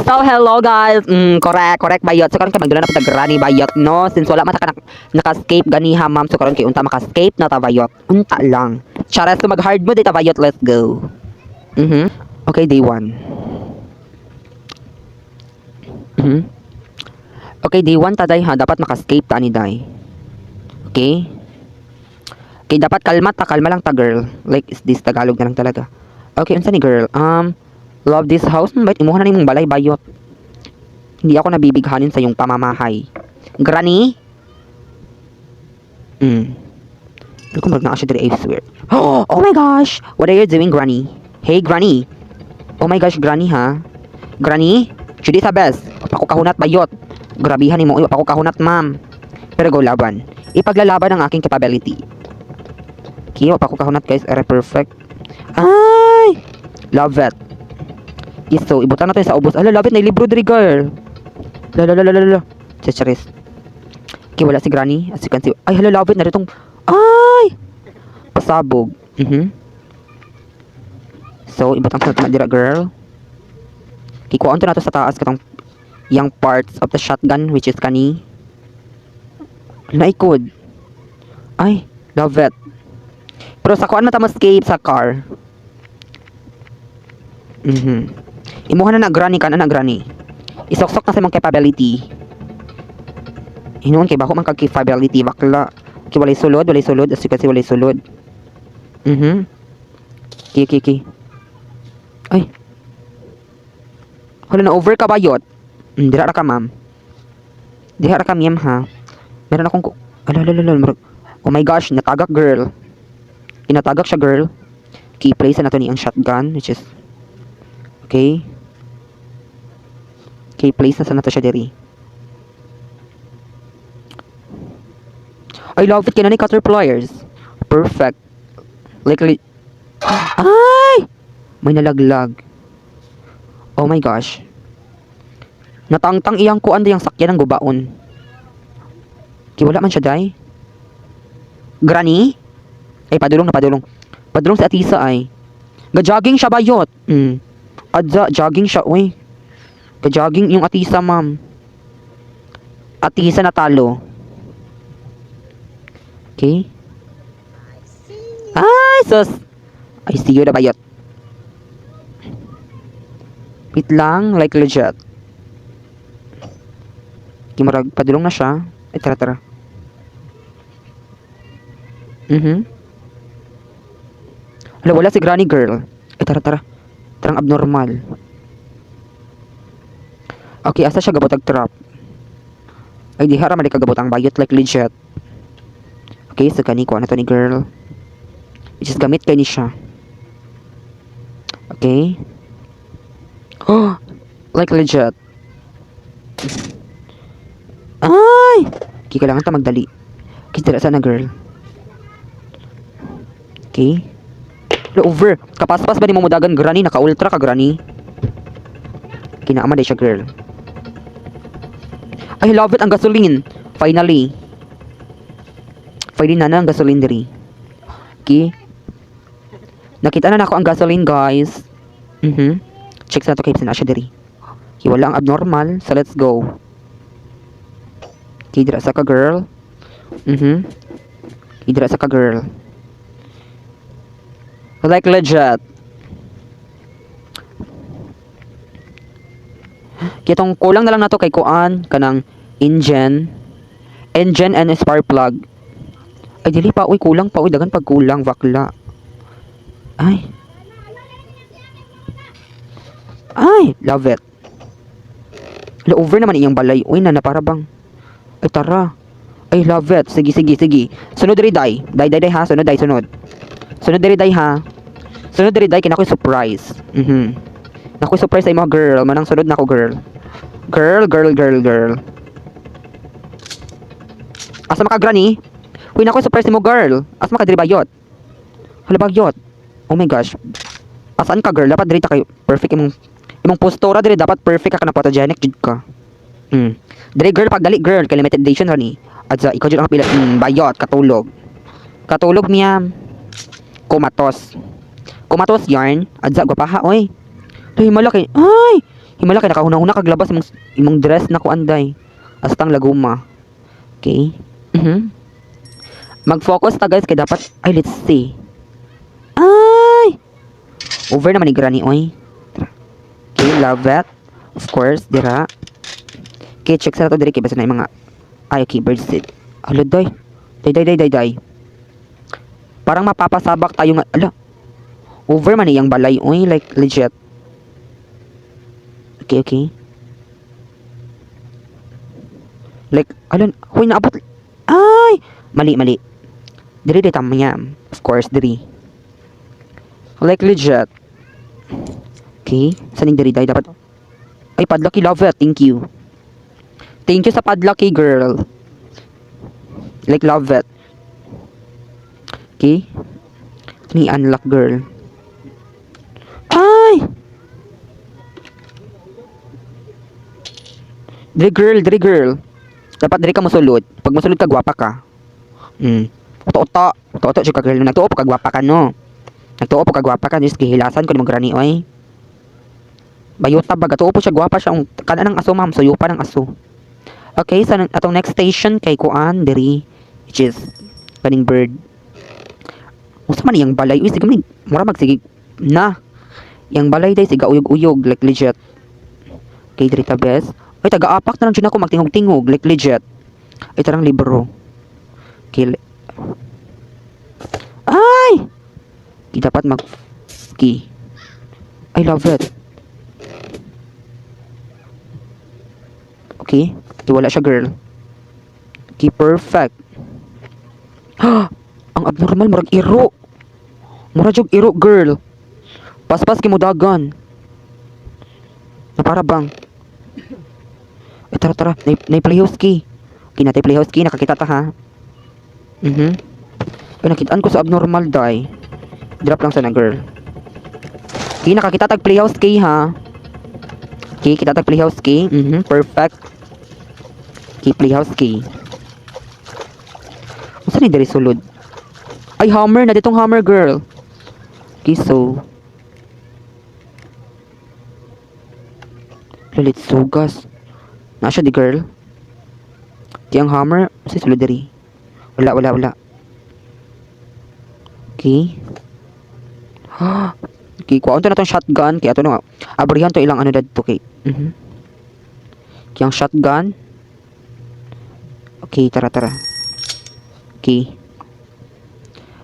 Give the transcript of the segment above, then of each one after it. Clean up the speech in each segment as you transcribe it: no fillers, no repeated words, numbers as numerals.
So, hello guys. Correct, correct bayot. So, karon kay magdula na pud granny bayot, no? Since wala man ta ka naka-escape ganiha, ma'am. So, karon kay unta maka-escape na ta bayot. Unta lang. Charas, so mag-hard mode ta bayot. Let's go. Okay, day 1. Okay, day 1 ta day ha. Dapat maka-escape ta ni day. Okay? Okay, dapat kalma ta, kalma lang ta girl. Like, is this Tagalog na lang talaga. Okay, unsa ni girl? Love this house. Ba't imuha na nimong balay bayot? Hindi ako nabibighanin sa iyong pamamahay. Granny? Ano kung naa siya diri, I swear. Oh my gosh! What are you doing, Granny? Hey, Granny! Oh my gosh, Granny, ha? Granny? Judy Sabes, pa ko kahunat bayot. Grabihan nimo, pa ko kahunat, ma'am. Pero go laban. Ipaglalaban ang aking capability. Okay, pa ko kahunat, guys. Ere, perfect. Ay! Love it. Yes, so, ibutan natin sa ubos. Ala, love it. Na libro diri, girl. La, la, la, la, la, la. Chacharis. Okay, wala si Granny. As you can see. Ay, hala, love it. Naritong... Ay! Pasabog. So, ibutang sa natin dira, girl. Okay, kuhaan to nato sa taas katong yung parts of the shotgun, which is kani. Naikod. Ay, love it. Pero sa kuan man ta escape sa car. Imuha na na granny kana na granny. Isoksok na sa imong capability. Hinuon kay bako man kag capability bakla. Kay walay sulod, walay sulod, as you can see walay sulod. Okay. Ay. Hala na over ka bayot. Dira ra ka ma'am. Diha ra ka ma'am ha. Meron akong ala ala ala, ala. Oh my gosh, natagak girl. Inatagak siya girl. Key place na nato ni ang shotgun which is okay. Okay, place na sa nato siya diri. I love it kay ni cutter pliers. Perfect. Like ay! May nalaglag. Oh my gosh. Natangtang iyang kuan diyang sakyan ng gubaon. Kay wala man siya day. Granny? Ay padulong na padulong. Padulong sa atisa ay. Ga-jogging siya bayot. Adza, jogging siya, uy. Ga-jogging yung atisa, ma'am. Atisa natalo. Okay. Ay, sus. I see you na bayot. Wait lang, like legit. Kimurag, padulong na siya. Ay, tara, tara. Ala, wala si Granny girl. Ay, tara, tara. Tarang abnormal. Okay, asa siya gabotag trap? Ay, di hara man di kagabot ang bayot like legit. Okay, so kani ko na to ni girl. Which is gamit kay ni siya. Okay. Oh, like legit. Ay! Okay, kailangan ta magdali. Okay, dira sana girl. Okay. Lo over. Kapaspas ba ni mo mudagan granny? Naka-ultra ka granny. Kinaama di siya girl. I love it ang gasoline. Finally. Finally na na ang gasoline diri. Okay. Nakita na nako ang gasoline guys. Check sa to kay na siya diri. Okay, wala ang abnormal. So let's go. Okay, dira sa ka girl. Okay, dira sa ka girl. Like legit. Kitong kulang na lang nato kay kuan kanang engine. Engine and spark plug. Ay dili pa uy kulang pa uy dagan pag kulang bakla. Ay. Ay, love it. Ala, over naman iyang balay. Uy, na para bang. Ay, tara. Ay, love it. Sige, sige, sige. Sunod diri, day. Day, day, day, ha. Sunod, day, sunod. Sunod diri, day, ha. Sunod diri, day. Kina ako'y surprise. Nako'y surprise sa imo, girl. Manang sunod na ako, girl. Girl, girl, girl, girl. Asa maka, granny? Uy, nako'y surprise mo, girl. Asa maka diri bayot? Hala, bagyot. Oh my gosh. Asaan ka, girl? Dapat diri ta kay perfect imong postura diri dapat perfect ka na photogenic jud ka. Diri girl pagdali girl kay limited edition ra ni. At sa ikaw jud ang pila bayot katulog. Katulog niya. Kumatos. Kumatos yarn. Adza gwapaha oy. Ay malaki. Ay! Himala kay nakahuna-huna kag labas imong dress na kuan day. Astang laguma. Okay. Mag-focus ta, guys, kay dapat ay, let's see. Ay! Over naman ni Granny oy. Tara. Okay, love it. Of course, dira. Okay, check sa to diri kay basta na yung mga ay, okay, bird seed. Hala, day. Day, day, day, day, day. Parang mapapasabak tayo nga. Ala. Over man iyang balay oy, like legit. Okay. Like, alam, huy, naabot. Ay! Mali, mali. Diri, di tama niya. Of course, diri. Like, legit. Okay. Saan yung diri, day? Dapat. Ay, padlock, love it. Thank you. Thank you sa padlock, girl. Like, love it. Okay. Ni unlock, girl. Ay! Diri, girl, diri, girl. Dapat diri ka mosulod. Pag mosulod ka, gwapa ka. Uto-uto. Uto-uto siya ka, girl. Nagtuo po ka, gwapa ka, no? Nagtuo po ka, gwapa ka. Diyos, gihilasan ko ni mo, Granny, oy. Bayota ba? Gatuo po siya, gwapa siya. Kana ng aso, ma'am. Suyo pa ng aso. Okay, sa atong next station kay kuan diri, which is kaning bird. Unsa man iyang balay? Uy, sige man, mura magsige na. Yang balay day siga uyog-uyog, like legit. Okay, diri ta, bes. Ay, taga-apak na lang dyan ako magtingog-tingog, like legit. Ay, tarang libro. Okay. Ay! Di dapat mag key. I love it. Okay. Di wala siya, girl. Okay, perfect. Ang abnormal, murag iro. Murag jug iro, girl. Paspas kay mo dagan. Na para bang. Eh, tara, tara. Nay playhouse key. Okay, natay playhouse key. Nakakita ta, ha? Ay, nakitaan ko sa abnormal, day. Drop lang sana, girl. Okay, nakakita tag playhouse key, ha? Okay, kita tag playhouse key. Perfect. Okay, playhouse key. Unsa ni diri sulod? Ay, hammer na ditong hammer, girl. Okay, so lalit sugas. Na siya di, girl. Di ang hammer, sa sulod diri. Wala, wala, wala. Okay. Okay, kuha na tong shotgun kay ato na abrihan to ilang ano dadto kay. Okay, ang shotgun. Okay, tara, tara. Okay.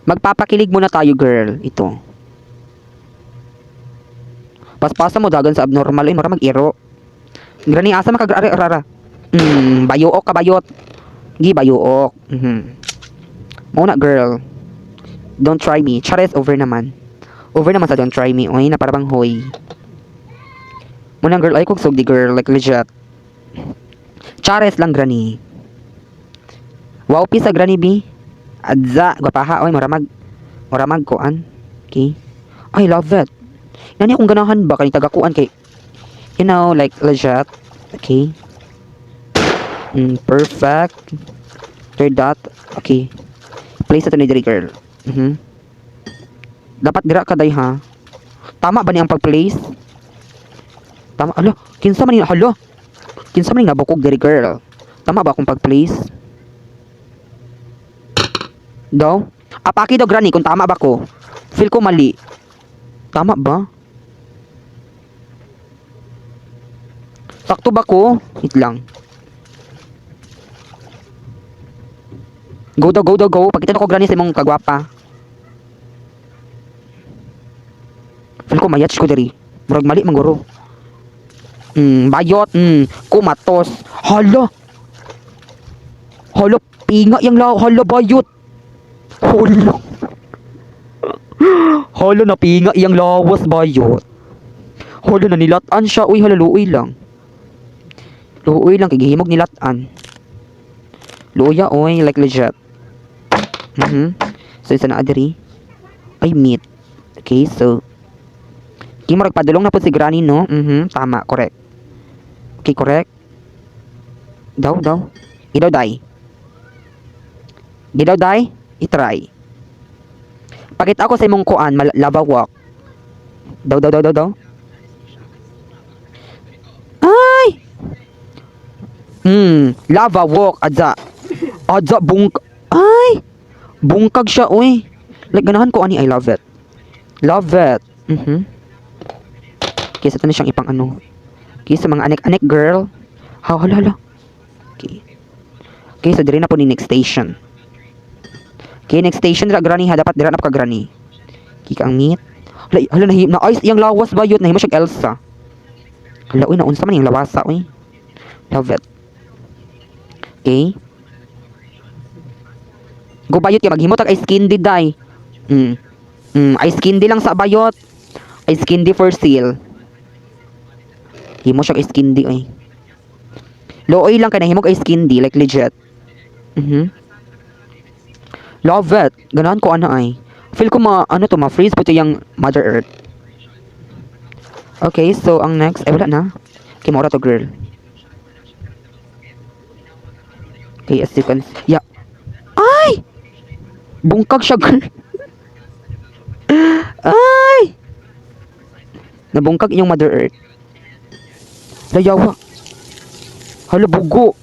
Magpapakilig muna tayo, girl. Ito. Paspasa mo dagan sa abnormal ay mura mag-iro. Granny, asa man ka are rara. Bayuok ka bayot. Gi bayuok. Mao na, girl. Don't try me. Chares, over naman. Over naman sa don't try me. Oy, na para bang hoy. Muna, girl, ay kog sugdi, girl, like legit. Chares lang, Granny. Wow, pisa, Granny B. Adza, gwapaha oy, mura mag kuan. Okay. I love it. Nani akong ganahan ba kay tagakuan kay like legit. Okay. Perfect. Third dot. Okay. Place ato ni diri, girl. Dapat dira ka day ha. Tama ba ni ang pag-place? Tama. Alo, kinsa man ni, hala. Kinsa man ni nabukog diri, girl? Tama ba akong pag-place? Daw? Apaki daw, Granny, kung tama ba ko. Feel ko mali. Tama ba? Sakto ba ko? Wait lang. Go daw, go daw, go. Pagkita ko, Granny, sa imong kagwapa. Feel ko mayach ko diri. Murag mali mangguro. Bayot, kumatos. Hala. Hala, pinga yang lao. Hala, bayot. Hala. Hala, napinga iyang lawas, bayot. Hala, nanilatan siya. Uy, hala, luoy lang. Luoy lang, kay gihimog nilatan. Luoya, oy, like legit. So, isa na adiri. Ay, meat. Okay, so okay, murag padulong na po si Granny, no? Tama, correct. Okay, correct. Daw, daw. Gidaw, day. Gidaw, day. I-try. Pakita ako sa imong kuan, lava walk. Daw, daw, daw, daw, daw. Lava walk, adza. Adza, bung... Ay! Bungkag siya, uy. Like, ganahan ko ani, I love it. Love it. Kaysa ito na siyang ipang ano. Okay, sa mga anek-anek, girl. Ha, hala, hala. Okay. Okay, so diri na po ni next station. Okay, next station dira, granny, ha. Dapat dira na po ka, granny. Kika ang meat. Hala, hala, nahi, na ice iyang lawas bayot. Nahimo siya Elsa. Hala, uy, naunsa man iyang lawasa, uy. Love it. Okay. Go bayot kay maghimo tag ice candy day. Ice candy lang sa bayot. Ice candy for sale. Himo siya ice candy oy. Looy lang kay nahimog ice candy, like legit. Love it. Ganahan ko ana ay. Feel ko ma ano to, ma-freeze po to yung Mother Earth. Okay, so ang next ay wala na. Okay, mora to, girl. Okay, as you can yeah. Ay! Bungkag siya, girl. Ay! Nabungkag inyong Mother Earth. Layawa. Hala, bugo.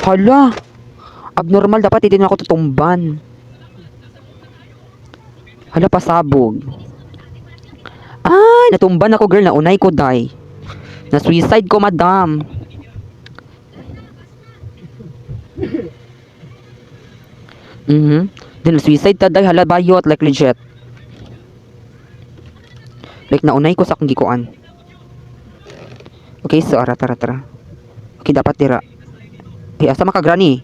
Hala. Abnormal, dapat hindi na ako tutumban. Hala, pasabog. Ay, natumban ako, girl. Naunay ko, day. Na-suicide ko, madam. Then, suicide ta, day. Hala, bayot. Like, legit. Like, naunay ko sa akong gikuan. Okay, so, ara, tara, tara. Okay, dapat dira. Eh, asa maka, granny?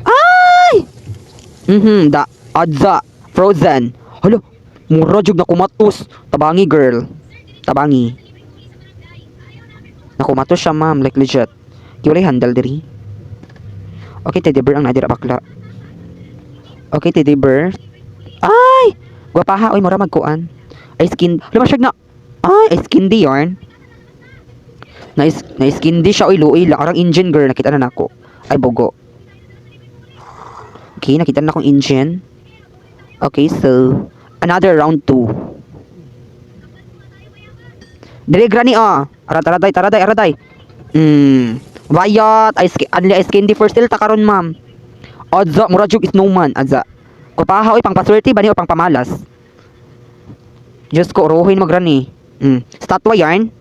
Ay! Da, adza, frozen. Hala, mura jud na kumatos. Tabangi, girl. Tabangi. Nakumatos siya, ma'am, like legit. Di walay handle diri. Okay, teddy bear ang nadira bakla. Okay, teddy bear. Ay! Gwapaha, oy, mura magkuan. Ay, skin, hala, siya na. Ay, ice candy yarn. Na candy siya, oy, luoy lang. Arang engine, girl, nakita na nako. Ay, bugo. Okay, nakita na akong engine. Okay, so, another round 2. Dire, granny, ah. Arat, araday, taraday, araday. Bayot, ice, anli ice candy for sale ta karon, ma'am. Adza, mura jug snowman, adza. Kupaha, oy, pang paswerte ba ni o pang pamalas? Diyos ko, uruhin mo, granny. Statwa yarn.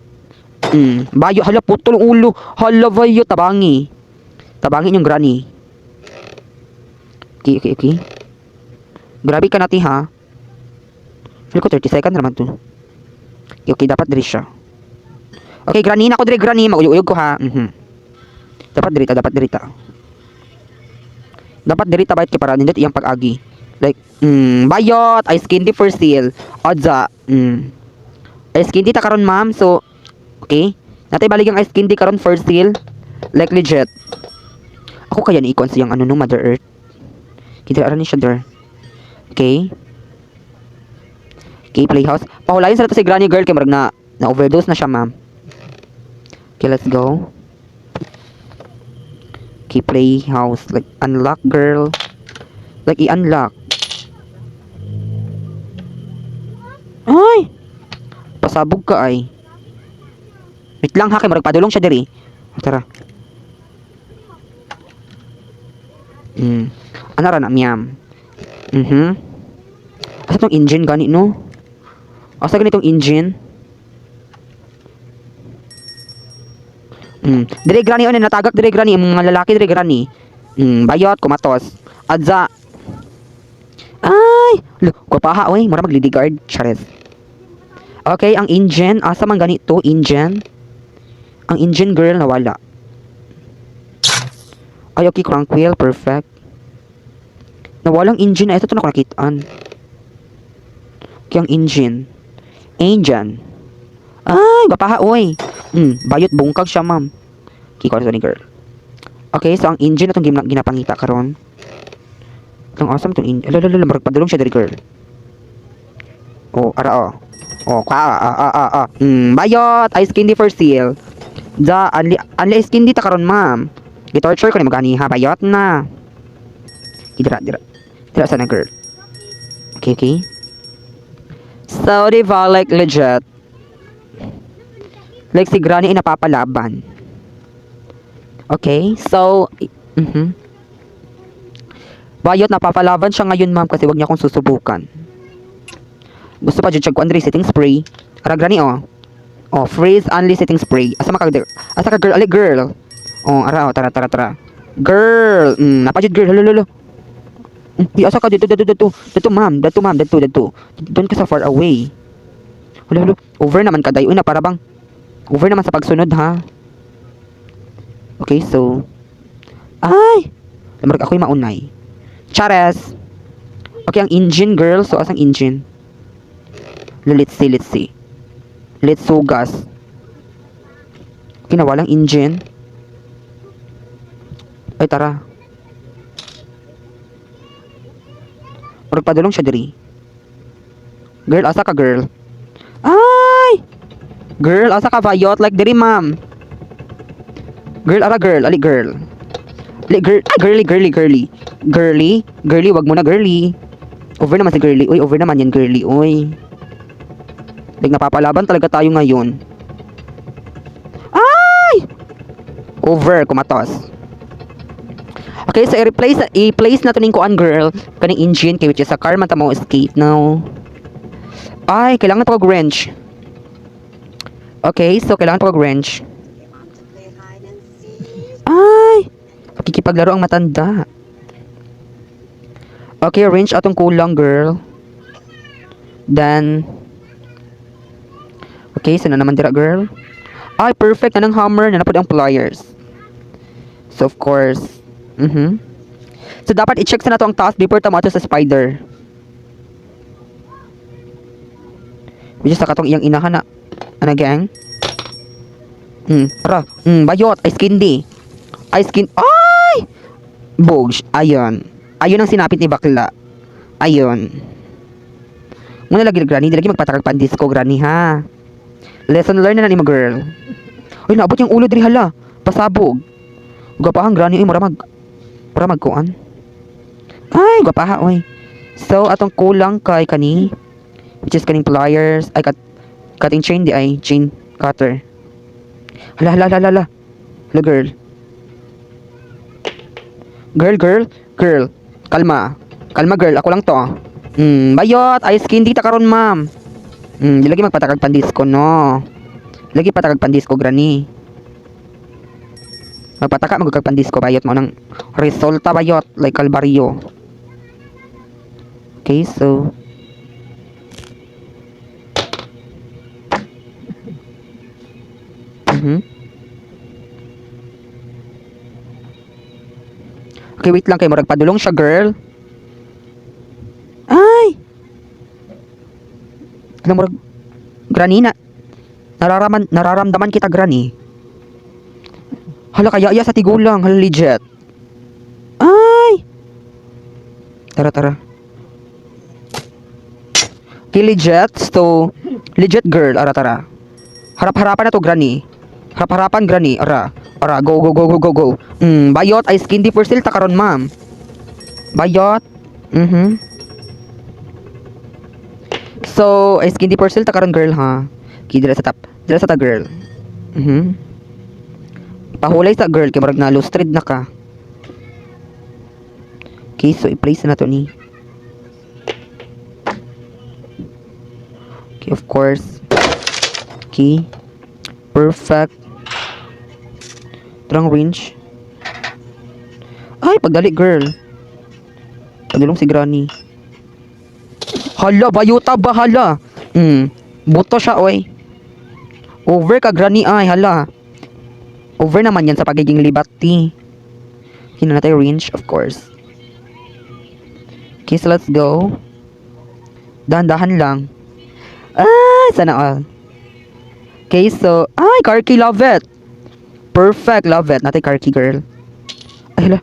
Bayo, hala, putol ang ulo. Hala, bayo, tabangi. Tabangi yung granny. Okay. Grabe ka nati, ha. Feel ko 30 second naman to. Okay, dapat diri siya. Okay, granny, nako diri, granny. Maguyog-uyog ko, ha. Dapat diri ta, dapat diri ta. Dapat diri ta bayot kay para nindot iyang pag-agi. Like, bayot, ice candy for sale. Odza. Ice candy ta karon, ma'am. So, okay. Natay balik ang ice candy karon for sale. Like legit. Ako kaya ni ikon siyang ano no Mother Earth. Kita ara ni siya there. Okay. Okay, playhouse. Pahulayon sa to si Granny Girl kay murag na na overdose na siya, ma'am. Okay, let's go. Okay, playhouse. Like, unlock, girl. Like, i-unlock. Ay! Pasabog ka, ay. Wait lang, ha, kay murag padulong siya diri. Tara. Ano ra na, miyam? Asa tong engine gani, no? Asa ganitong engine? Dire granny on natagak dire granny ang mga lalaki dire granny. Bayot kumatos. Adza. Ay, lo, gwapaha oy, mura mag lady guard, chares. Okay, ang engine, asa man ganito engine? Ang engine, girl, nawala. Ay, okay, crank wheel, perfect. Nawalang engine, ay, ito to na ko nakitaan. Okay, ang engine. Engine. Ay, gwapaha oy. Bayot bungkag siya, ma'am. Okay, kuha ni girl. Okay, so ang engine na itong ginapangita karon. Itong awesome itong engine. Ala, ala, ala, murag padulong siya diri, girl. Oh, ara oh. Oh, ka, ah, ah, ah, ah. Bayot, ice candy for sale. Da, anli, anli ice candy ta karon, ma'am. Gitorture ko ni magani ha, bayot na. Dira, dira. Dira sana, girl. Okay. So, di ba, like, legit. Like, si Granny ay napapalaban. Okay, so, Bayot, napapalaban siya ngayon, ma'am, kasi wag niya akong susubukan. Gusto pa dyan siya ko, Andre, setting spray. Ara, Granny, oh. Oh, freeze only setting spray. Asa maka asa ka, girl? Ali, girl. Oh, ara, oh, tara, tara, tara. Girl, napajud, girl. Halo, halo. Di, asa ka dito, dito, dito. Dito, ma'am, dito, ma'am, dito, dito. Doon ka sa far away. Halo, halo. Over naman ka, dayo na para bang. Over naman sa pagsunod, ha. Okay, so. Ay! Lamar ako'y maunay. Chares! Okay, ang engine, girl. So, asang engine? Let's see, let's see. Let's sugas. Okay, nawalang engine. Ay, tara. Murag padulong siya diri. Girl, asa ka, girl? Ay! Girl, asa ka, bayot? Like, diri, ma'am. Girl, ara, girl. Ali, girl. Ali, girl. Ay, girly, girly, girly. Girly. Girly, wag mo na, girly. Over naman si girly. Uy, over naman yan, girly. Uy. Like, napapalaban talaga tayo ngayon. Ay! Over, kumatos. Okay, so i-replace, i-place na to ning kuan, girl. Kaning engine, kay which is sa car man ta mo escape now. Ay, kailangan pa og wrench. Okay, so kailangan pa og wrench. You want to play hide and seek? Ay! Pakikipaglaro ang matanda. Okay, wrench atong kulang, girl. Then, okay, so na naman dira, girl. Ay, perfect na ng hammer na napod ang pliers. So, of course, So, dapat i-check sa nato ang task before tama sa spider. Which is sa katong iyang inahan na. Ano, gang? Tara. Bayot. Ice candy. Ice skin. Ay! Bogs. Ayun. Ayun ang sinapit ni bakla. Ayun. Muna lagi, Granny. Di lagi magpatakag pandisco, Granny, ha? Lesson learned na ni mo, girl. Ay, naabot yung ulo diri, hala. Pasabog. Gwapahan, Granny. Ay, mura mag kuan. Ay, gwapaha, oy. So, atong kulang kay kani, which is kaning pliers. Ay, cutting chain di ay. Chain cutter. Hala, hala, hala, hala. Hala, girl. Girl, girl, girl. Kalma. Kalma, girl. Ako lang to. Bayot. Ice candy ta karon, ma'am. Di lagi magpatakag pandisco, no. Lagi patakag pandisco, Granny. Magpataka magkag pandisco, bayot mo nang resulta, bayot, like kalbaryo. Okay, so Okay, wait lang kay murag padulong siya, girl. Ay! Alam murag Granny na nararamdaman kita, Granny. Hala kaya iya sa tigulang, hala legit. Ay! Tara, tara. Okay, legit. So, legit, girl, ara tara. Harap-harapan na to, Granny. Harap-harapan, Granny. Ara. Ara, go, go, go, go, go, go. Bayot, ice candy for sale ta karon, ma'am. Bayot. So, ice candy for sale ta karon, girl, ha. Okay, dira sa top. Dira sa ta, girl. Pahulay sa girl kay murag na lustrid na ka. Okay, so i-place na to ni. Okay, of course. Okay. Perfect. Trang range. Ay, pagdali, girl. Padulong si Granny. Hala, bayuta ba, hala? Buto siya, oy. Over ka, Granny, ay, hala. Over naman yan sa pagiging libati. Okay na natin range, of course. Okay, so let's go. Dahan-dahan lang. Ah, sana all. Okay, so, ay, car key, love it. Perfect, love it. Natay car key, girl. Ay, hala.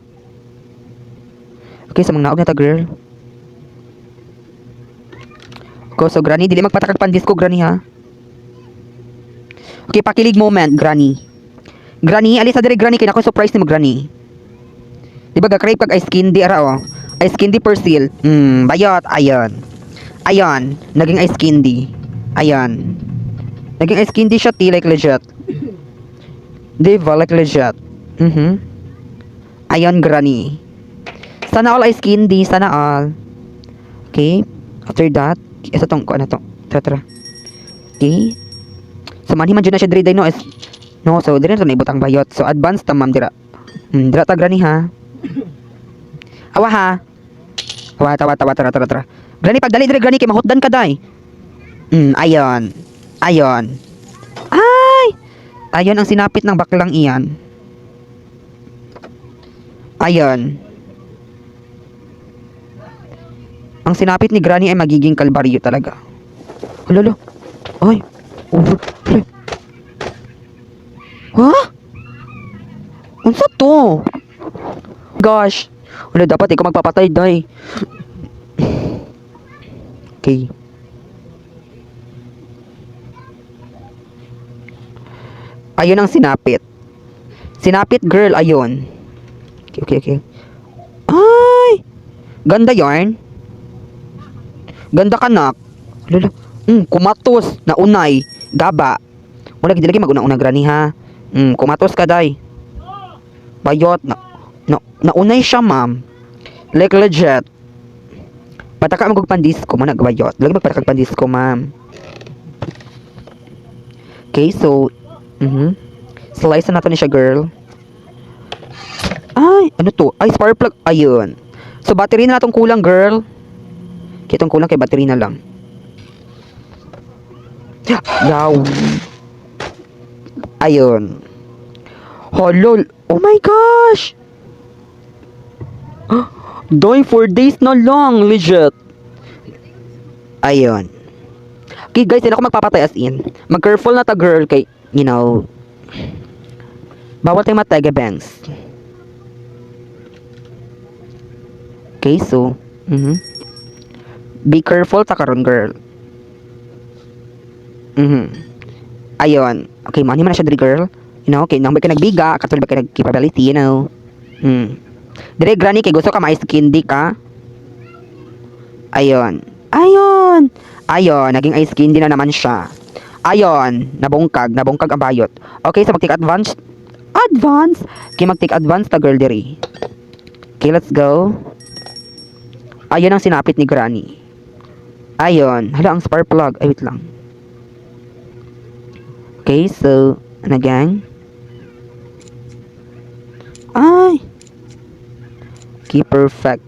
Okay, sa mga naog na ta, girl. Go, so, Granny, dili magpatakag pandisco, Granny, ha? Okay, pakilig moment, Granny. Granny, alis sa dire, Granny, kay nako surprise ni mo, Granny. Di ba ga-crave kag ice candy ara oh. Ice candy persil. Bayot, ayon. Ayan, naging ice candy. Ayan. Naging ice candy siya, T, like legit. Diba? Like legit. Ayan, Granny. Sana all ice candy. Sana all. Okay. After that, isa tong, ano to? Tara, tara. Okay. So, manhi man dyan na siya diri, no? Is, no, so, diri na ito naibutang bayot. So, advance ta, ma'am, dira. Dira ta, Granny, ha? Awa, ha? Awa, tawa, tawa, tara, tara, tara. Granny, pagdali diri, Granny, kay mahutdan ka, day. Ayon. Ayon. Ay! Ayon ang sinapit ng baklang iyan. Ayon. Ang sinapit ni Granny ay magiging kalbaryo talaga. Hala, ay! Over. Ay. Ha? Unsa to? Gosh. Wala, dapat ikaw magpapatay, day. Okay. Ayun ang sinapit. Sinapit girl, ayun. Okay. Ay! Ganda yarn. Ganda ka, nak. Lala. Kumatos. Naunay. Gaba. Wala, gid lagi maguna-una Granny ha. Kumatos ka, day. Bayot. Na, naunay siya, ma'am. Like legit. Pataka mo kog pandisco mo nagbayot. Lagi magpataka pandisco, ma'am. Okay, so, Slice na natin ni siya, girl. Ay, ano to? Ay, spark plug. Ayun. So, battery na natong kulang, girl. Kitong kulang kay battery na lang. Yaw. Ayun. Holol. Oh my gosh! Doy, 4 days na lang. Legit. Ayun. Okay, guys, hindi ako magpapatay as in. Mag-careful na ta, girl, kay, bawal tayong matega bangs. Okay, so, Be careful ta karon, girl. Ayun. Okay, mani man na siya diri, girl. Okay, nang ba ka nagbiga, katulad ba ka nag-capability. Dire, Granny, kay gusto ka mais candy ka? Ayun. Ayun. Ayun, naging ice candy na naman siya. Ayun, nabungkag, nabungkag ang bayot. Okay, so mag-take advance. Advance! Okay, mag-take advance ta girl diri. Okay, let's go. Ayun ang sinapit ni Granny. Ayun. Hala, ang spark plug. Ay, wait lang. Okay, so, ano gang? Ay! Okay, perfect.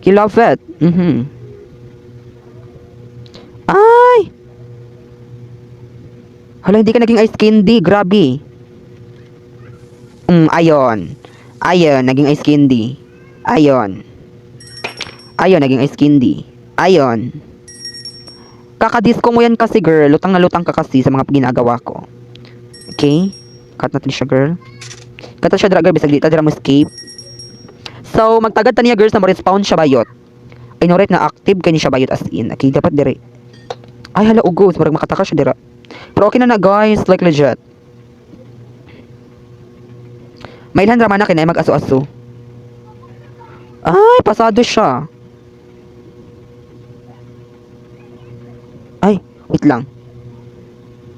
Okay, love it. Ay! Hala, hindi ka naging ice candy. Grabe. Ayon. Ayon, naging ice candy. Ayon. Ayon, naging ice candy. Ayon. Kakadisco mo yan kasi, girl. Lutang na lutang ka kasi sa mga ginagawa ko. Okay? Cut natin siya, girl. Cut na siya, dra, girl. Bisag di ta dira mo escape. So, magtagad ta niya, girls, na mo-respawn siya bayot. Ay, no, right na active kay ni siya bayot as in. Okay, dapat dire. Ay, hala, ugos. Murag makataka siya dira. Pero okay na na, guys. Like, legit. Mailhan raman na kinay mag-aso-aso. Ay, pasado siya. Ay, wait lang.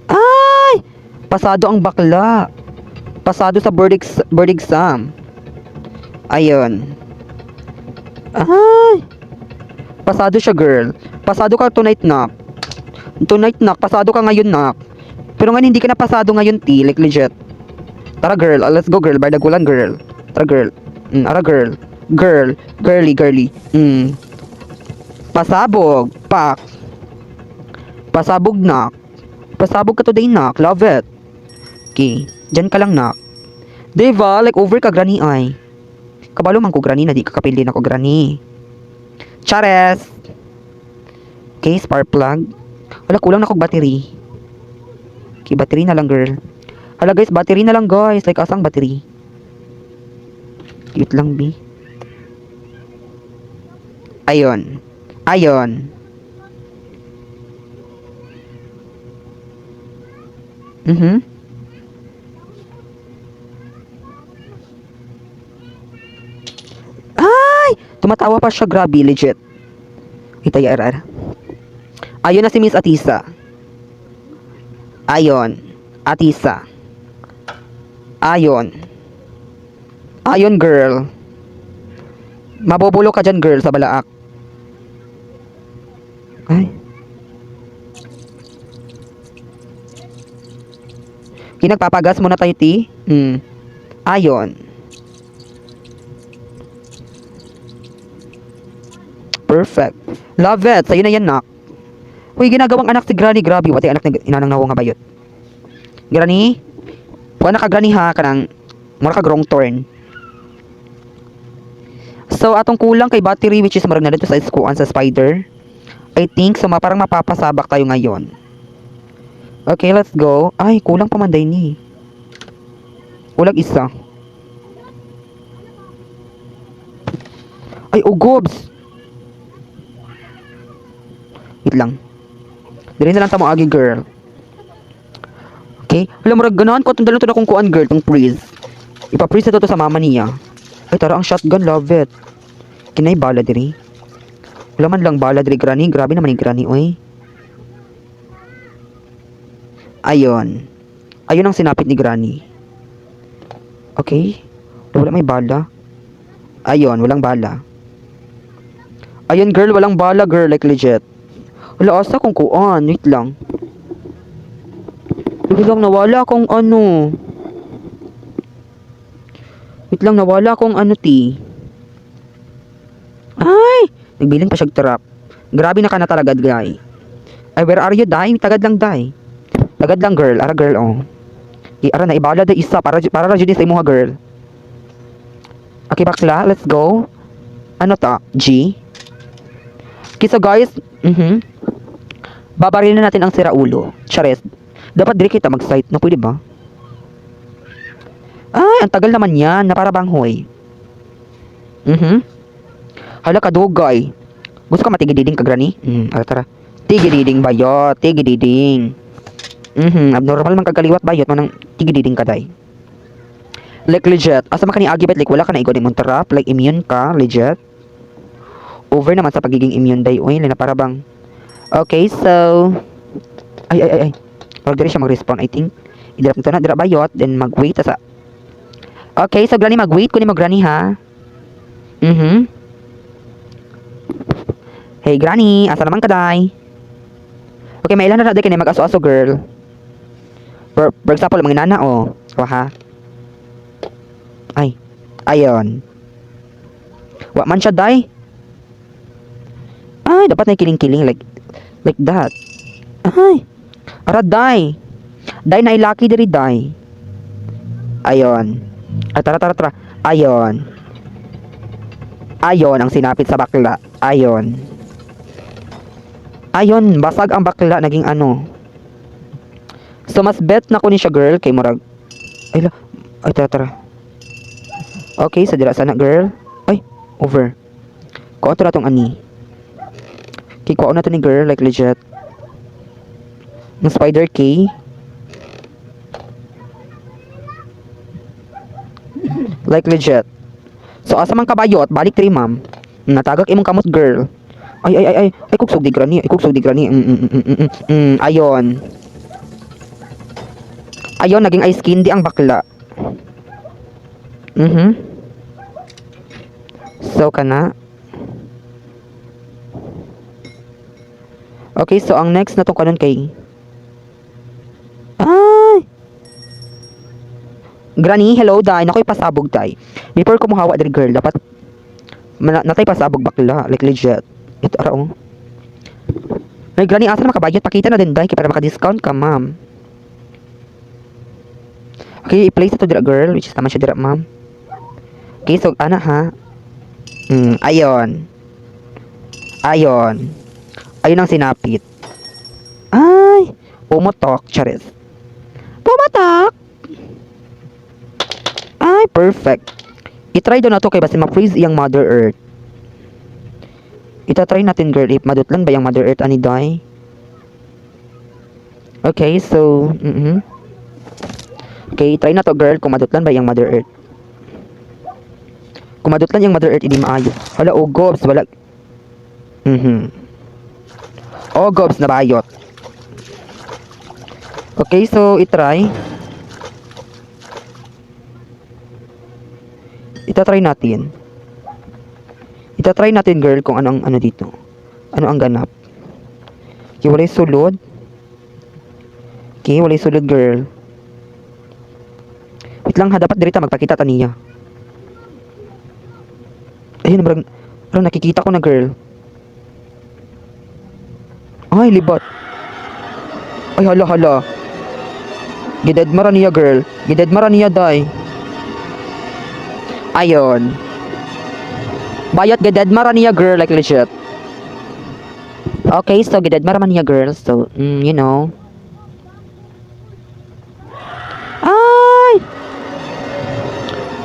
Ay! Pasado ang bakla. Pasado sa board exam. Ayun. Ay! Pasado siya, girl. Pasado ka tonight, nak. Tonight, nak. Pasado ka ngayon, nak. Pero ngayon, hindi ka na pasado ngayon, T. Like, legit. Tara, girl. Let's go, girl. Bardagulan, girl. Tara, girl. Ara, girl. Girl. Girly, girly. Pasabog. Pak. Pasabog, nak. Pasabog ka today, nak. Love it. Okay. Diyan ka lang, nak. Diba? Like, over ka, Granny, ay. Kabalo man ko, Granny, na di ka kapilin ako, Granny. Chares! Okay, spark plug. Wala, kulang na kog battery. Okay, battery na lang, girl. Hala, guys, battery na lang, guys. Like, asang battery? Cute lang, B. Ayun. Ayun. Ay! Tumatawa pa siya, grabe, legit. Itay, ara, ara. Ayun na si Miss Atisa. Ayon. Atisa. Ayon. Ayon, girl. Mabubulo ka dyan, girl, sa balaak. Ay. Kinagpapagas muna tayo, ti. Ayon. Perfect. Love it. Sa'yo na yan, nak. Uy, ginagawang anak si Granny. Grabe, wati anak na inanang nawa nga bayot. Granny? Wala ka, Granny, ha? Kanang, mura ka wrong turn. So, atong kulang kay battery, which is marag na dito sa iskuan sa spider. I think, so parang mapapasabak tayo ngayon. Okay, let's go. Ay, kulang pa man day ni. Kulang isa. Ay, ugobs! Wait lang. Dili na lang ta mo agi, girl. Okay? Wala, murag ganahan ko itong dalawang to na kung kuan, girl, tong freeze. Ipa-freeze na to sa mama niya. Ay, tara, ang shotgun, love it. Kinay bala diri. Wala man lang bala diri, Granny. Grabe naman yung Granny, oy. Ayon. Ayun ang sinapit ni Granny. Okay? Wala may bala. Ayon, walang bala. Ayun, girl, walang bala, girl, like legit. Wala, asa kung kuan. Wait lang. Wait lang, nawala akong ano. Wait lang, nawala akong ano, ti. Ay! Nagbilin pa siya trap. Grabe na ka na talaga, guy. Ay, where are you, day? Tagad lang, day. Tagad lang, girl. Ara, girl, oh. Di, ara na, ibala da isa. Para ra jud ni sa imuha, girl. Okay, bakla. Let's go. Ano ta? G? Okay, so guys, babaril na natin ang siraulo. Chares. Dapat dire kita mag-site na, pwede ba? Ay, ang tagal naman yan. Na para bang hoy. Hala ka dugay. Gusto ka matigididing ka, Granny? Ara, tara. Tigididing bayot, tigididing. Abnormal man kagaliwat bayot manang tigididing ka day. Like legit, asa man ka ni agi bet, like wala ka na igod imong trap, like immune ka, legit. Over naman sa pagiging immune day, oy, na para bang. Okay, so ay ay ay ay. Parang diri siya mag-respawn, I think. I-drop nito na dira bayot, then mag-wait ta sa. Okay, so Granny, mag-wait ko ni mo, Granny, ha. Hey Granny, asa naman ka day? Okay, may ilan na na kini mag-aso-aso, girl. For example, mga nana oh. Waha. Ay. Ayon. Wa man siya day. Ay, dapat na kiling-kiling like that. Ay. Ara day. Day na ilaki diri day. Ayon. Ay, tara, tara, tara. Ayon. Ayon ang sinapit sa bakla. Ayon. Ayon, basag ang bakla naging ano. So mas bet na ko ni siya, girl, kay murag. Ay la, ay tara, tara. Okay, sa dira sana, girl. Ay, over. Kuha to na tong ani. Okay, kuha na to ni girl, like legit. Ng spider key. Like legit. So asa man kabayot, balik tri, ma'am. Natagak imong kamot, girl. Ay ay ay ay, ay kugsog di Granny, ay kugsog di Granny. Ayon. Ayon, naging ice candy ang bakla. So kana. Okay, so ang next na tong kanon kay Ay! Granny, hello, day. Nakoy pasabog, day. Before ko muhawa diri, girl, dapat natay pasabog bakla, like legit. Ito ara oh. Ay, Granny, asa na makabayot? Pakita na din day kay para maka-discount ka, ma'am. Okay, i-place na to dira, girl, which is naman siya dira, ma'am. Okay, so ana ha. Ayon. Ayon. Ayun ang sinapit. Ay, pumutok, charis. Pumatak! Ay, perfect. I-try daw na to kay basta ma-freeze iyang Mother Earth. Ita-try natin, girl, if madutlan ba yung Mother Earth ani day. Okay, so, Okay, try na to, girl, kung madutlan ba yung Mother Earth. Kung madutlan yung Mother Earth, hindi maayo. Hala, oh, gobs, wala. Oh, gobs na bayot. Okay, so itry. Itatry natin. Itatry natin, girl, kung ano ang ano dito. Ano ang ganap. Okay, walay sulod. Okay, walay sulod, girl. Wait lang ha, dapat dirita magpakita ta niya. Ayun, murag nakikita ko na, girl. Ay, libat. Ay, hala, hala. Gidedma ra niya, girl. Gidedma ra niya, day. Ayon. Bayot, gidedma ra niya, girl. Like, legit. Okay, so, gidedma ra man niya, girl. So, you know. Ay!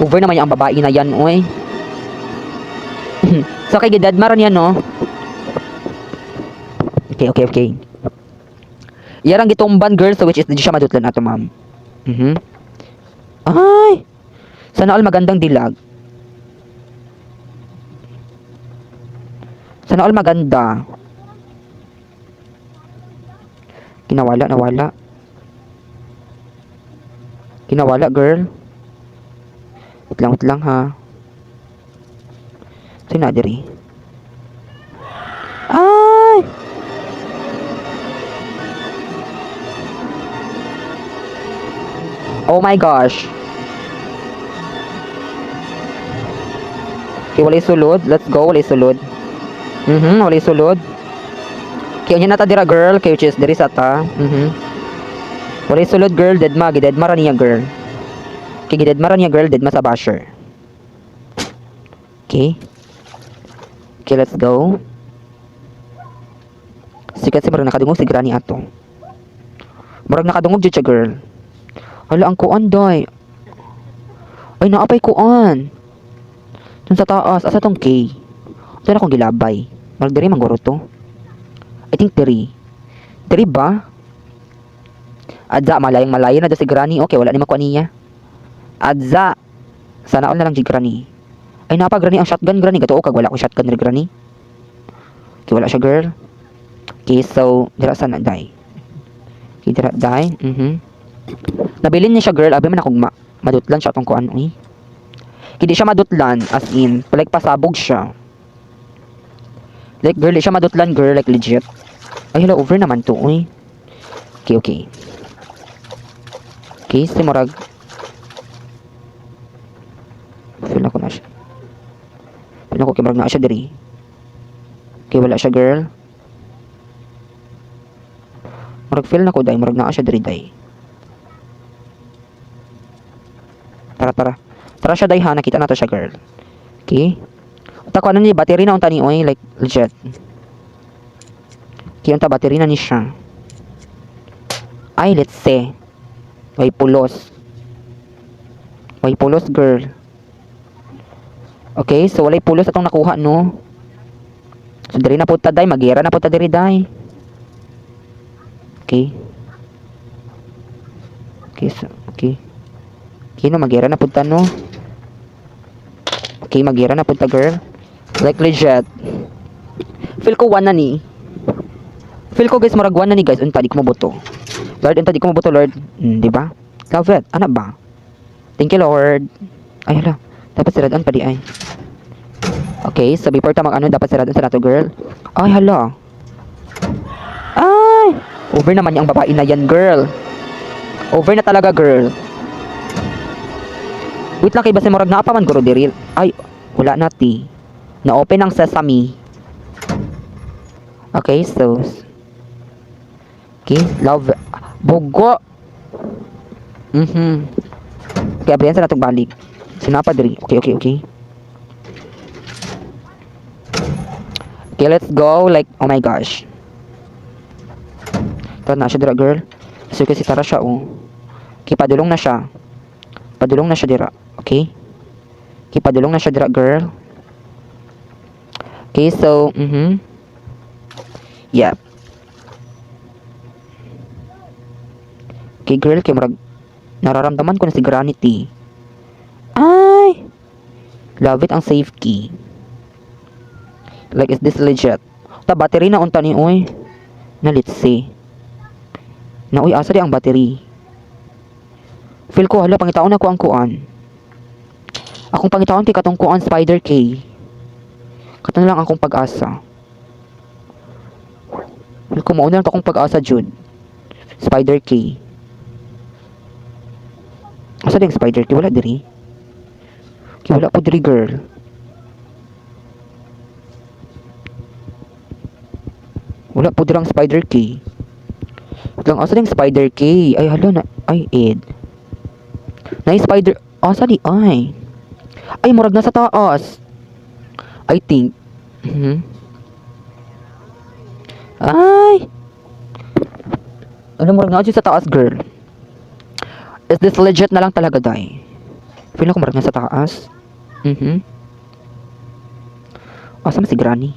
Over naman yung babae na yan, oy. So, kay gidedma ra niya, no? Okay. Yarang gitumban, girl, so which is di siya madutlan ato, ma'am. Ay! Sana all magandang dilag. Sana all maganda. Kinawala, nawala. Kinawala, girl. Wait lang ha. Sino na diri? Ay! Oh my gosh. Okay, walay sulod. Let's go, walay sulod. Walay sulod. Okay, unya na ta dira, girl. Kay which is diri sa ta. Walay sulod, girl. Deadma, gidedma ra niya, girl. Okay, gidedma ra niya, girl. Deadma sa basher. Okay. Okay, let's go. Sikat si murag nakadungog si granny ato. Murag nakadungog jud siya, girl. Hala, ang kuan, day. Ay, naapay kuan. Dun sa taas, asa tong K? Ito na akong gilabay. Murag diri mangguro to. I think diri. Diri ba? Adza, malayong malayo na daw si granny. Okay, wala ni makuha niya. Adza. Sana all na lang si granny. Ay, napa granny ang shotgun, granny. Gatuo kag wala akong shotgun ri granny. Okay, wala siya, girl. Okay, so, dira sana, day. Okay, dira, day. Nabilin niya siya, girl. Abi man akong madutlan siya atong kuan, uy. Hindi siya madutlan, as in. Like, pasabog siya. Like, girl, di siya madutlan, girl. Like, legit. Ay, hala, over naman to, uy. Okay. Okay, si murag. Feel ako na siya. Feel ako kay murag na siya diri. Okay, wala siya, girl. Murag feel na ko, day. Murag na siya diri, day. Tara, tara. Tara siya, day, ha. Nakita na to siya, girl. Okay. Unta ko, ano ni, battery na unta ni, oy. Like, legit. Okay, unta, battery na ni siya. Ay, let's see. Way pulos. Way pulos, girl. Okay, so walay pulos atong nakuha, no? So, diri na po ta, day. Magyera na po ta diri, day. Okay. Okay, so, okay. Okay, no, magyera na po ta, no? Okay, magyera na po ta, girl. Like, legit. Feel ko one na ni. Feel ko, guys, murag one na ni, guys. Unta, di ko mabuto. Lord, unta, di ko mabuto, Lord. Di ba? Love it. Ano ba? Thank you, Lord. Ay, hala. Dapat siradan pa di ay. Okay, so before ta mag-ano, dapat siradan sa nato, girl. Ay, hala. Ay! Over naman yung babae na yan, girl. Over na talaga, girl. Wait lang kay basta murag naa pa man guro diri. Ay, wala na ti. Na-open ang sesame. Okay, so okay, love bugo. Okay, abrihan sa natong balik. Sinapa diri. Okay. Okay, let's go. Like, oh my gosh. Ito na siya dira, girl. So, kasi tara siya, oh. Okay, padulong na siya. Padulong na siya dira. Okay? Okay, padulong na siya dira, girl. Okay, so, Yep. Okay, girl, kay murag nararamdaman ko na si Granny. Ay! Love it ang safe key. Like, is this legit? Ta, battery na unta ni, oy. Na let's see. Na uy, asa di ang battery? Feel ko, hala, pangitaon ako ang kuan. Akong pangitaon kay katong kuan Spider K. Kato na lang akong pag-asa. Feel ko mauna lang to akong pag-asa, Jude. Spider K. Asa di ang Spider K? Wala diri. Okay, wala po diri, girl. Wala po diri ang Spider K. Wait lang, asa di ang Spider K? Ay, hala na. Ay, Ed. Na spider. Asa di ay? Ay, murag na sa taas. I think. Ay! Ano, murag na sa taas, girl. Is this legit na lang talaga, day? Feel ko murag na sa taas. Asa man si Granny?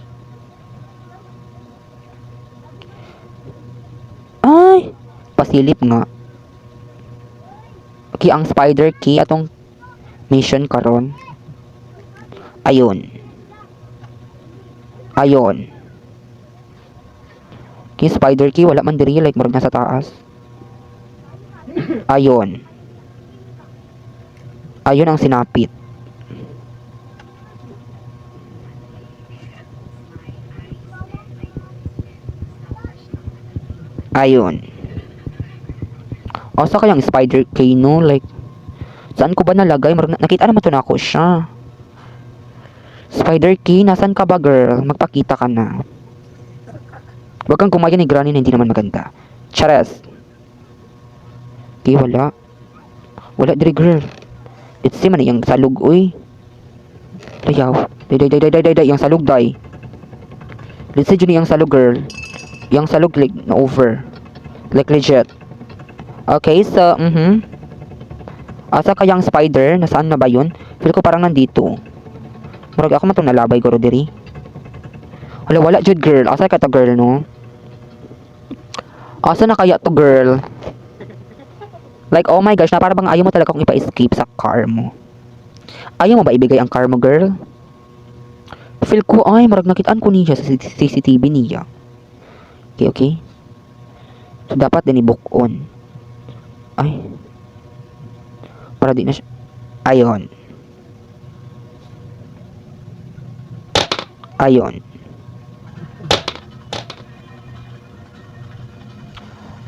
Ay! Pasilip nga. Okay, ang spider key atong mission karon. Ayun. Ayun. Okay, spider key wala man diri, like murag nasa taas. Ayun. Ayun ang sinapit. Ayun. Asa kayang spider key, no? Like, saan ko ba nalagay? Murag nakita naman to na ako siya. Spider key, nasan ka ba, girl? Magpakita ka na. Huwag kang gumaya ni Granny na hindi naman maganda. Chares. Okay, wala. Wala diri, girl. It's man yung salug, uy. Dayaw. Day, day, day, day, day, day, day. Yang salug, day. Let's see, yung salug, girl. Yang salug, like, na over. Like, legit. Okay, so, Asa kayang spider? Nasaan na ba yun? Feel ko parang nandito. Murag ako man itong nalabay, guro, diri. Hala, wala jud, girl. Asa ka to, girl, no? Asa na kaya to, girl? Like, oh my gosh, na para bang ayaw mo talaga akong ipa-escape sa car mo. Ayaw mo ba ibigay ang car mo, girl? Feel ko, ay, murag nakitaan ko niya sa CCTV niya. Okay. So, dapat din i-book on. Ay. Para di na siya. Ayon. Ayon.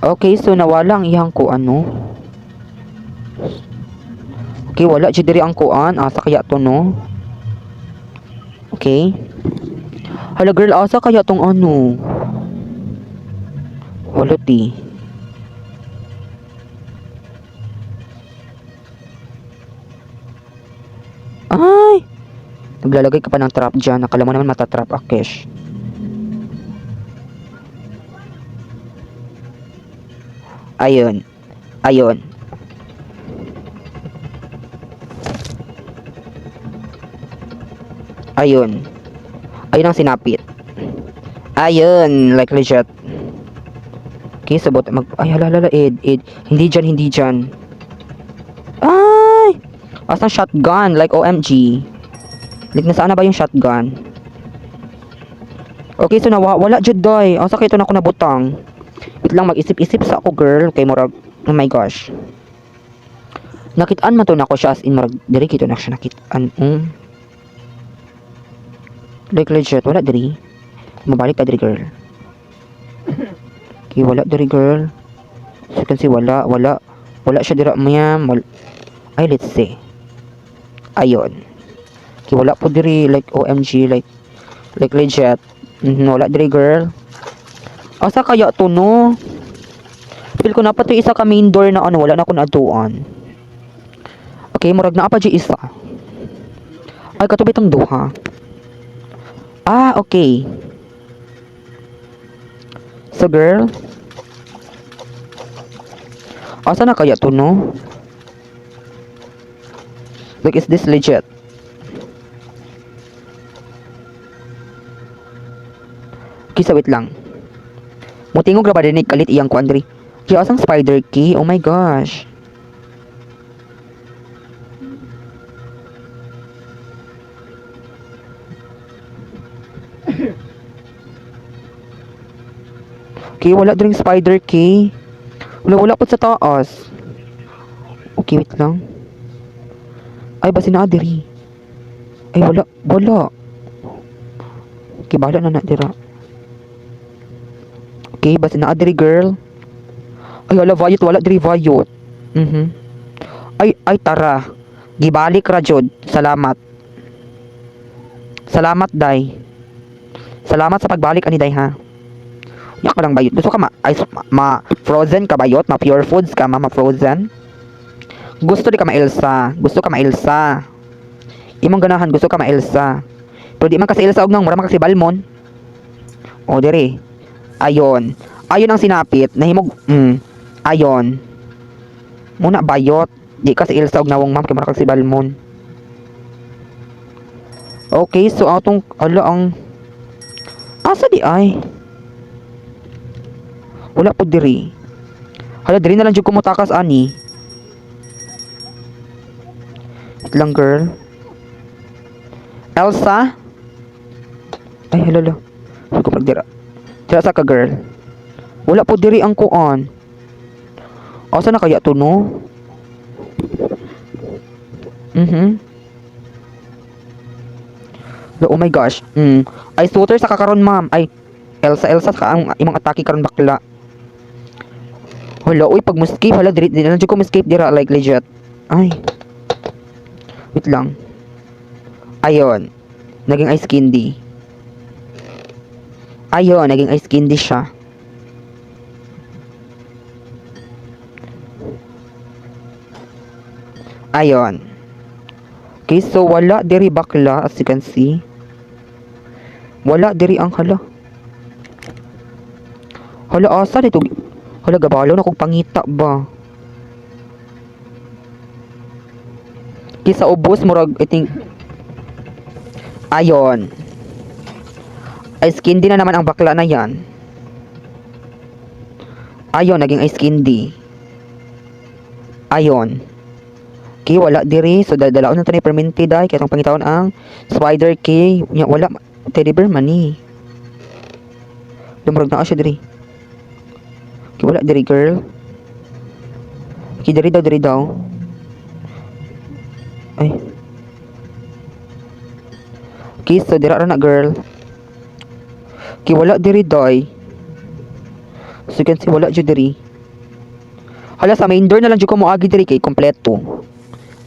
Okay, so nawala ang iyang kuan, no? Okay, wala jud diri ang kuan. Asa kaya to, no? Okay. Hala, girl, asa kaya tong ano? Wala ti. Ay! Naglalagay ka pa ng trap dyan. Akala mo naman matatrap, Akesh. Ayun. Ayun. Ayun. Ayun ang sinapit. Ayun. Like legit. Okay, sabot. Mag, ay, hala, hala, Ed, Ed. Hindi dyan, hindi dyan. Ay! Asa shotgun? Like OMG. Like, nasaan na ba yung shotgun? Okay, so wala jud doy. Asa kay ito na ako nabutang? Wait lang, mag-isip-isip sa ako, girl. Kay murag, oh my gosh. Nakitaan man to nako siya, as in murag diri kito na siya nakitaan. Like legit, wala diri. Mabalik ka diri, girl. Okay, wala diri, girl. So you can see, wala, wala. Wala siya dira, ma'am. Wala. Ay, let's see. Ayun. Okay, wala po diri, like OMG, like legit. Wala diri, girl. Asa kaya to, no? Feel ko na pati isa ka main door na ano, wala na ako naatuan. Okay, murag naa pa di isa. Ay, katubit ang duha. Ah, okay. So, girl. Asa na kaya to, no? Like, is this legit? Okay, so wait lang. Mutingog ra ba dinig kalit iyang kuan diri? Kaya asang spider key? Oh my gosh. Okay, wala diring spider key. Wala, wala po sa taas. Okay, wait lang. Ay, basi naa diri. Ay, wala, wala. Okay, bahala na na dira. Okay, basi naa diri, girl. Ay, wala, bayot, wala diri, bayot. Ay, ay, tara. Gibalik ra jud. Salamat. Salamat, day. Salamat sa pagbalik ani, day, ha. Nya ka lang, bayot. Gusto ka ma, ay, ma frozen ka, bayot, ma pure foods ka, ma frozen. Gusto di ka ma Elsa. Gusto ka ma Elsa. Imong ganahan gusto ka ma Elsa. Pero di man kasi Elsa og nang mura man kasi Balmon. O dire. Ayon. Ayon ang sinapit nahimog. Ayon. Muna, bayot. Di ka si Elsa og nawong, ma'am, kay mura kag si Balmon. Okay, so atong ala ang asa di ay? Wala po diri. Hala, diri na lang jud ko motakas ani. Wait lang, girl. Elsa? Ay, hala, hala. Sabi ko dira. Dira sa ka, girl. Wala po diri ang kuan. Asa na kaya to, no? Oh my gosh. Ay, shooter sa kakaron, ma'am. Ay, Elsa, Elsa ka ang imong atake karon, bakla. Hala, uy, pag mo-escape, hala, diri, di na lang jud ko mo-escape dira, like legit. Ay. Wait lang. Ayon. Naging ice candy. Ayon, naging ice candy siya. Ayon. Okay, so wala diri, bakla, as you can see. Wala diri ang hala. Hala, asa dito? Hala, gabalo na kong pangita ba? Kisa ubos murag, I think. Ayon. Ice candy na naman ang bakla na yan. Ayon, naging ice candy. Ayon. Okay, wala diri. So, dadalaon na to ni perminti day. Kaya itong pangitaon ang spider key. Nya, wala. Teddy bear man ni. Lumurag na siya diri. Okay, wala diri, girl. Okay, diri daw, diri daw. Ay. Okay, so dira ra na, girl. Okay, wala diri, day. So you can see, wala jud diri. Hala, sa main door na lang jud ko moagi diri kay kompleto.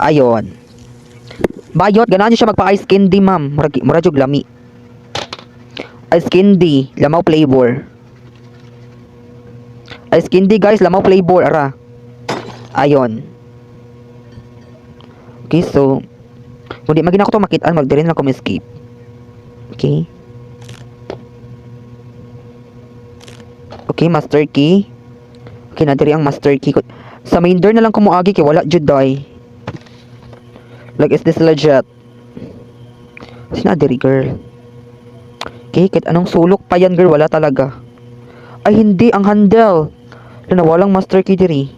Ayon. Bayot, ganahan jud siya magpa-ice candy, ma'am. Mura, mura jud lami. Ice candy, lamaw flavor. Ice candy, guys, lamaw flavor, ara. Ayon. Okay, so kung di magina ko to makitaan, magdiri na lang ko escape. Okay. Okay, master key. Okay, na diri ang master key ko. Sa main door na lang ko moagi kay wala jud day. Like, is this legit? Sina diri, girl? Okay, kahit anong sulok pa yan, girl, wala talaga. Ay, hindi, ang handle. Wala, walang master key diri.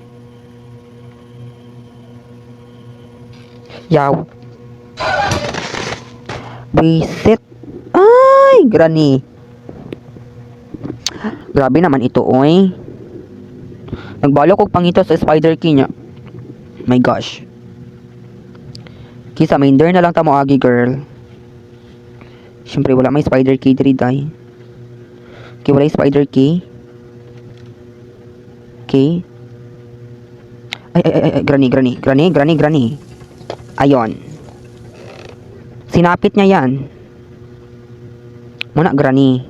Yaw. Visit. Ay, granny. Grabe naman ito, oy. Nagbalo kog pangita sa spider key niya. My gosh. Kisa main door na lang ta mo agi, girl. Siyempre, wala may spider key diri, day. Okay, wala yung spider key. Okay. Ay, ay, ay, ay, granny, granny, granny, granny, granny. Ayon. Sinapit niya yan. Muna, granny.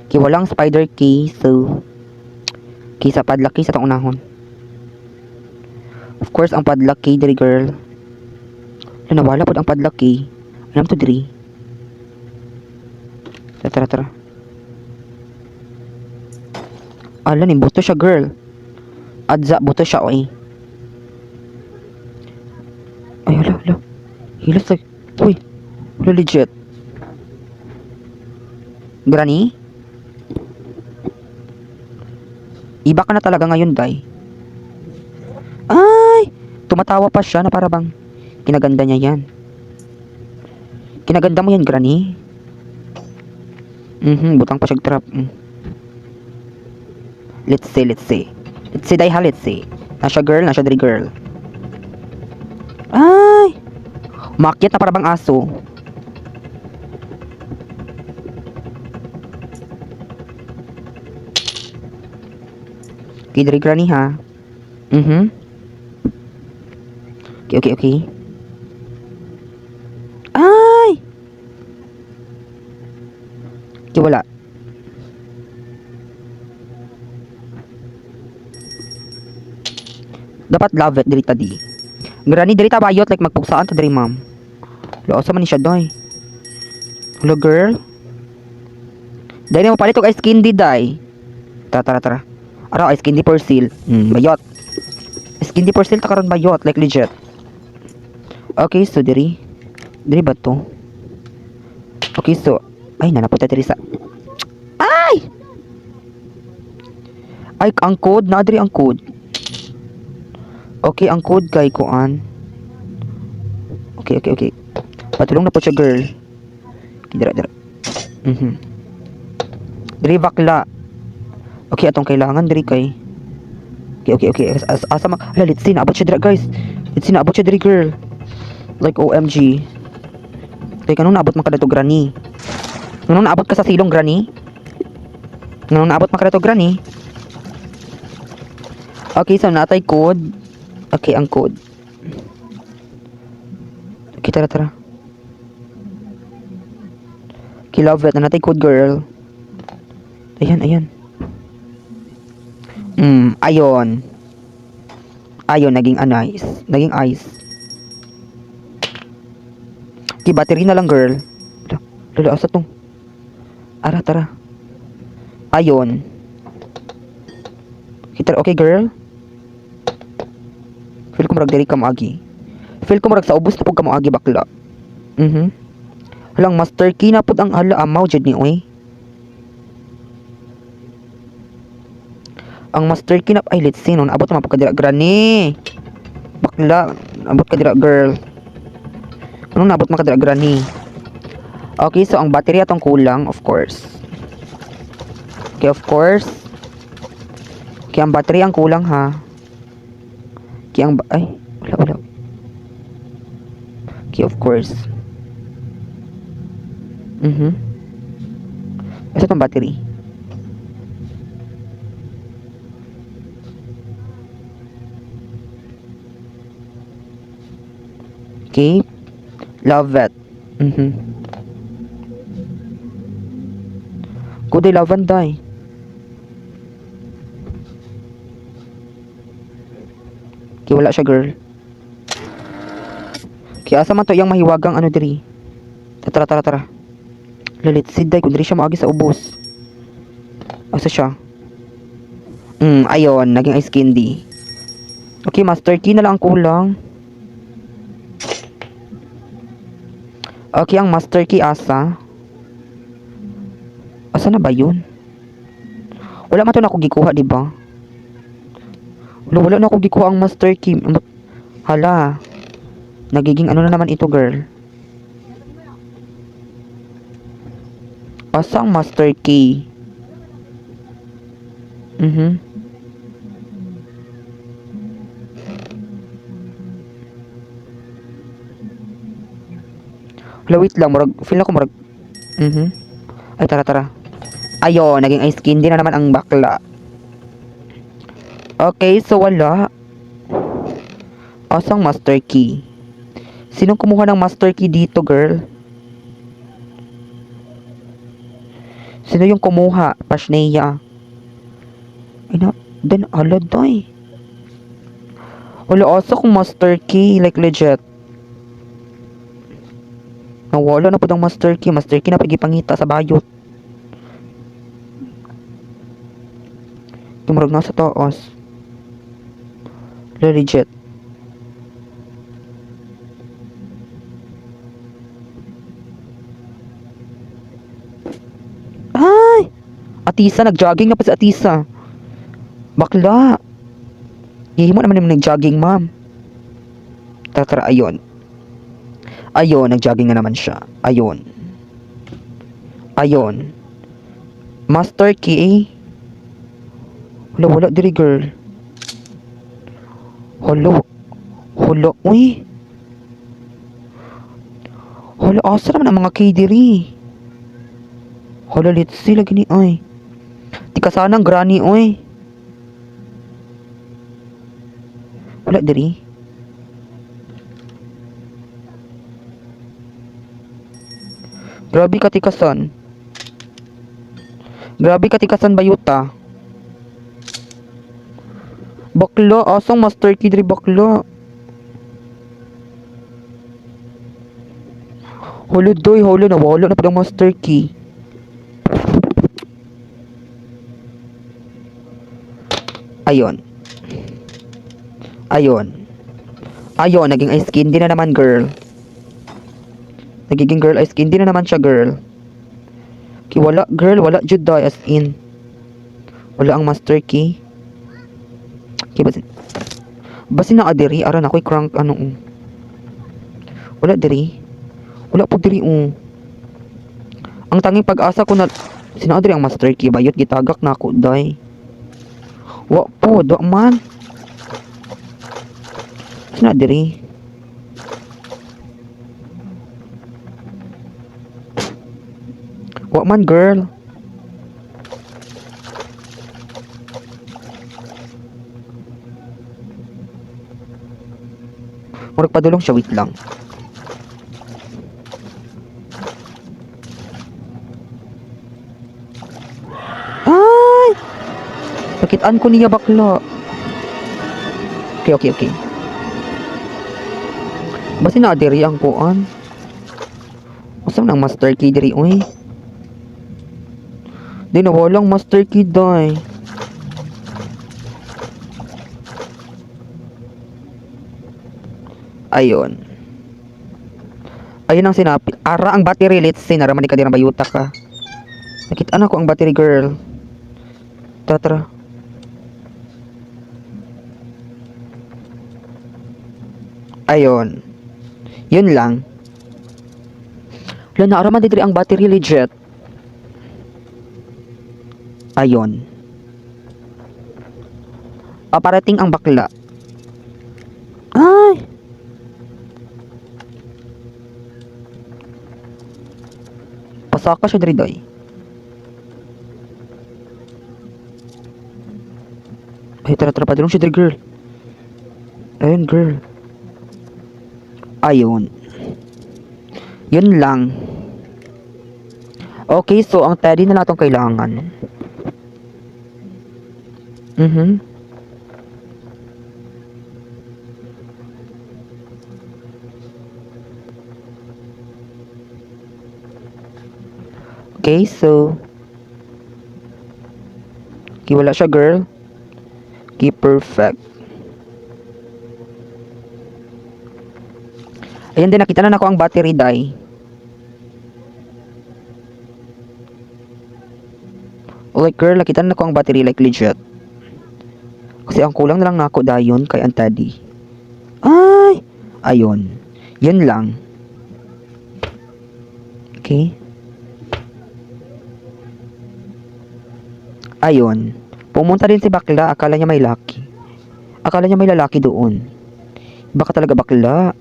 Okay, walang spider key, so key sa padlock key sa itong unahon. Of course, ang padlock key diri, girl. Ano, nawala po ang padlock key. Alam to diri. Tara, tara, tara. Ala, ni buto siya, girl. Adza, buto siya, oy. Ay, hala, hala. Hilas like, uy. Hala, legit. Granny? Iba ka na talaga ngayon, day. Ay! Tumatawa pa siya na para bang kinaganda niya yan. Kinaganda mo yan, Granny? Butang pa siya trap. Let's see, let's see. Let's see, day ha, let's see. Nasa girl, nasa diri, girl. Ay! Umakyat na para bang aso. Okay, diri, granny, ha. Okay. Ay! Okay, wala. Dapat love it, diri ta di. Granny, diri ta bayot, like magpugsaan ta diri, ma'am. Asa man ni siya, day? Hello, girl? Day na mo palit og ice candy, day. Tara, tara, tara. Ara, ice candy for sale. Bayot. Ice candy for sale ta karon, bayot, like legit. Okay, so diri. Diri ba to? Okay, so ay nanapunta diri sa. Ay! Ay, ang code na diri, ang code. Okay, ang code kay kuan. Okay. Patulong na po siya, girl. Okay, dira, dira. Diri, bakla. Okay, atong kailangan diri kay. Okay. Asa ma. Hala, let's see. Naabot siya dira, guys. Let's see, naabot siya diri, girl. Like, OMG. Kay kanong naabot man ka dito, granny? Kanong naabot ka sa silong, granny? Kanong naabot man ka dito, granny? Okay, so natay code. Okay, ang code. Okay, tara, tara. Okay, love it. Natay code, girl. Ayan, ayan. Ayon. Ayon, naging ano, ice. Naging ice. Okay, battery na lang, girl. Lala, lala, asa to? Ara, tara. Ayon. Okay, tara, okay, girl. Feel ko murag diri ka moagi. Feel ko murag sa ubos na pud ka moagi, bakla. Halang master key na pud ang, hala, amaw jud ni oy. Ang master key na, ay, let's see no, naabot naman pud ka dira, granny. Bakla, naabot ka dira, girl. Anong naabot man ka dira, granny? Okay, so ang battery atong kulang, of course. Okay, of course. Okay, ang battery ang kulang ha. Okay, ang ay, wala, wala. Okay, of course. Asa tong battery? Okay. Love it. Good day, love and die. Okay, wala siya, girl. Okay, asa man to iyang mahiwagang ano diri? Tara, tara, tara. Lalit, si Day, kung diri siya maagi sa ubos. Asa siya? Ayon, naging ice candy. Okay, master key na lang ang kulang. Okay, ang master key asa? Asa na ba yun? Wala man to na ako gikuha, di ba? Wala, wala na ako gikuha ang master key. Hala. Nagiging ano na naman ito, girl. Asa ang master key? Hala, wait lang. Murag, feel ako murag. Ay, tara, tara. Ayon, naging ice candy na naman ang bakla. Okay, so wala. Asang master key? Sinong kumuha ng master key dito, girl? Sino yung kumuha? Pashnea. Ay na, then ala day. Wala, asa kong master key, like legit. Nawala na po ang master key. Master key na pagipangita sa bayot. Tumurog na sa taas. Legit. Ay! Atisa, nag-jogging na pa si Atisa. Bakla. Hihimo naman yung nag-jogging, ma'am. Tara, tara, ayun. Ayun, nag-jogging na naman siya. Ayun. Ayun. Master key. Wala, wala diri, girl. Hala. Hala, uy. Hala, asa naman ang mga key diri? Hala, let's see lagi ni, oy. Di ka sanang granny, oy. Wala diri. Grabe katikasan. Grabe katikasan bayuta. Bakla, asang master key diri bakla. Hulo doy, hulo na wala na pud ang master key. Ayon. Ayon. Ayon, naging ice candy na naman, girl. Nagiging girl ice candy na naman siya, girl. Ki wala, girl, wala jud day as in. Wala ang master key. Ki basin. Basin na adiri aran ako'y crank ano. Oh. Wala diri. Wala po diri oh. Ang tanging pag-asa ko na sino diri ang master key bayot gitagak na ako day. Wa po, do man. Sino diri? Wa man, girl. Murag padulong siya, wait lang. Ay! Nakitaan ko niya bakla. Okay. Basta na diri ang kuan. Asa man ang master key diri oy? Di na walang master key day. Ayun. Ayun ang sinapi. Ara ang battery. Let's see. Naraman ni kadirang bayuta ka. Nakita na ko ang battery, girl. Tara, tara. Ayun. Yun lang. Wala na, araman diri ang battery legit. Ayun. Ah, parating ang bakla. Ay! Pasaka siya diri doy. Ay, tara, tara, padulong siya diri, girl. Ayun, girl. Ayun. Yun lang. Okay, so ang teddy na lang itong kailangan. Okay, so okay, wala siya, girl. Okay, perfect. Ayan din, nakita na nako ang battery die. Like, girl, nakita na nako ang battery, like legit. Kasi ang kulang na lang nako dayon kay ang teddy. Ay! Ayun. Yun lang. Okay. Ayun. Pumunta din si bakla. Akala niya may lucky. Akala niya may lalaki doon. Baka talaga bakla.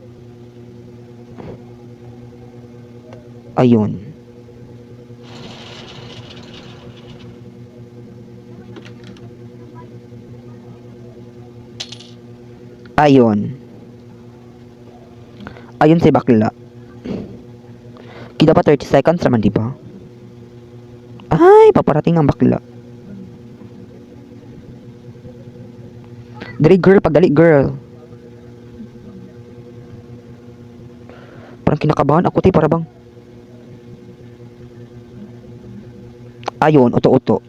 Ayun. Ayun. Ayun si bakla. Kita pa 30 seconds naman, di ba? Ay, paparating ang bakla. Dali girl, pagdali girl. Parang kinakabahan ako, te, para bang. Ayun, uto-uto.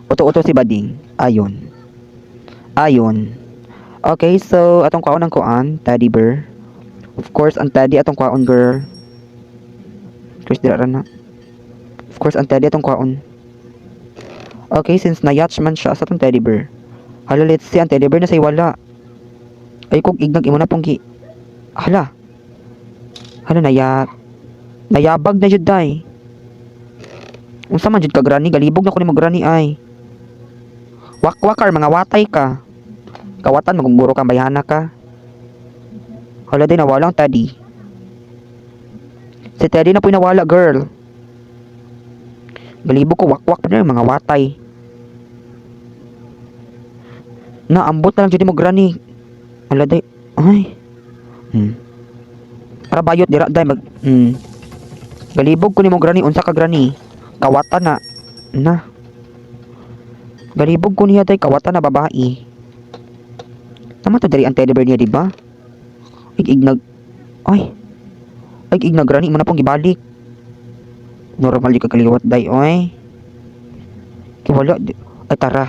Uto-uto si Bading. Ayun. Ayun. Okay, so, atong kwaon ang kuan, teddy bear. Of course, ang teddy atong kwaon, girl. Of course, dira ra na. Of course, ang teddy atong kwaon. Okay, since na-yatch man siya sa atong teddy bear. Hala, let's see, ang teddy bear na say wala. Ay, kung ignag imo na pong gi. Hala. Hala, nayabag na jud day. Unsa man jud ka granny, galibog na ko nimo granny ay. Wakwakar, mga watay ka. Kawatan, maguguro kang bayhana ka. Hala din, nawala ang Teddy. Si Teddy na po nawala, girl. Galibo ko, wakwak pa na yung mga watay. Naambot na lang dyan mo, granny. Hala day. Ay. Para bayot, dira, day, mag. Galibog ko ni mo, granny. Unsa ka, granny? Kawatan na. Na. Galibog ko niya, day. Kawatan na babae. Tama to, diri ang teddy bear niya, di ba? Ay, ignag. Ay. Ay, ignag, granny. Mo na pong gibalik. Normal yung kagaliwat, day, oy. Kaya wala. Ay, tara.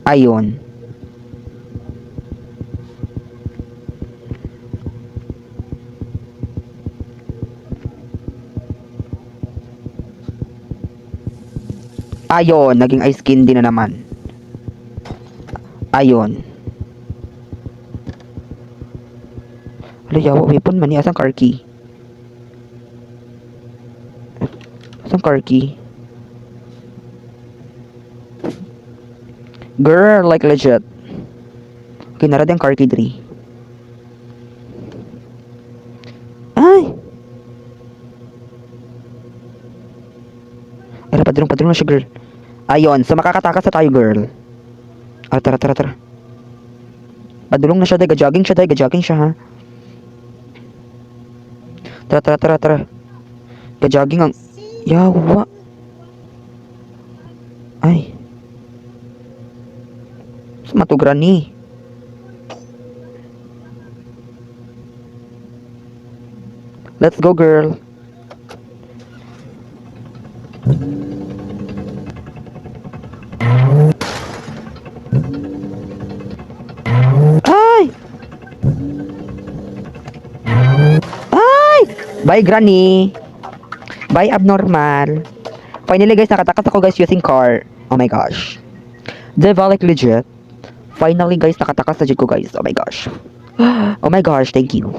Ayon. Ayon, naging ice candy na naman. Ayon. Hala, yawa, weapon man ni. Asang car key? Asang car key? Girl, like legit. Okay, narad ang car key diri. Ay! Ay, padrong, padrong na siya, girl. Ayon, so makakatakas na tayo, girl. Ah, tara, tara, tara. Padulong na siya, day. Ga-jogging siya, day. Ga-jogging siya, ha? Tara, tara, tara, tara. Ga-jogging ang. Yawa. Ay. Sa matugran ni. Let's go, girl. Ay! Ay! Bye, Granny. Bye, abnormal. Finally, guys, nakatakas ako, guys, using car. Oh my gosh. Diba, like, legit? Finally, guys, nakatakas na jud ko, guys. Oh my gosh. Oh my gosh, thank you.